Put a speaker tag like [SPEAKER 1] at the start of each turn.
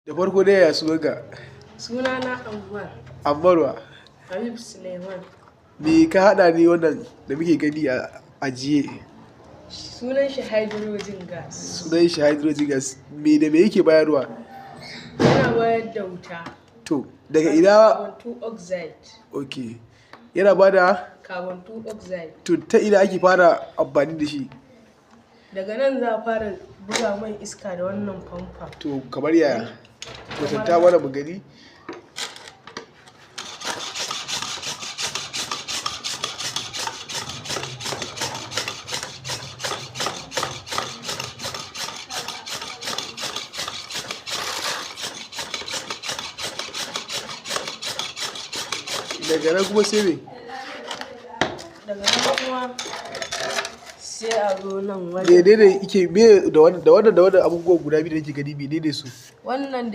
[SPEAKER 1] Da farko dai, ya sunanka?
[SPEAKER 2] Sunana Ammar.
[SPEAKER 1] Ammarwa?
[SPEAKER 2] Habib Suleiman.
[SPEAKER 1] Me ka haɗa ne wannan da muke gani a ajiye?
[SPEAKER 2] Sunan shi hydrogen gas.
[SPEAKER 1] Sunan shi hydrogen gas. Me da me yake bayarwa?
[SPEAKER 2] Yana bayar da wuta.
[SPEAKER 1] To, daga ina?
[SPEAKER 2] Carbon 2 oxide.
[SPEAKER 1] Ok. Yana bada?
[SPEAKER 2] Carbon 2 oxide.
[SPEAKER 1] To, ta ina ake fara amfani da shi?
[SPEAKER 2] Daga nan za a fara buga mai iska da wannan famfon.
[SPEAKER 1] To, kamar yaya? Kwatanta mana mu gani. Daga nan kuma sai me?
[SPEAKER 2] Daga nan kuma sai a zo nan wajen.
[SPEAKER 1] Menene yake me da wannan da wannan da wannan abubuwan guda biyu da nake gani, menene su?
[SPEAKER 2] Wannan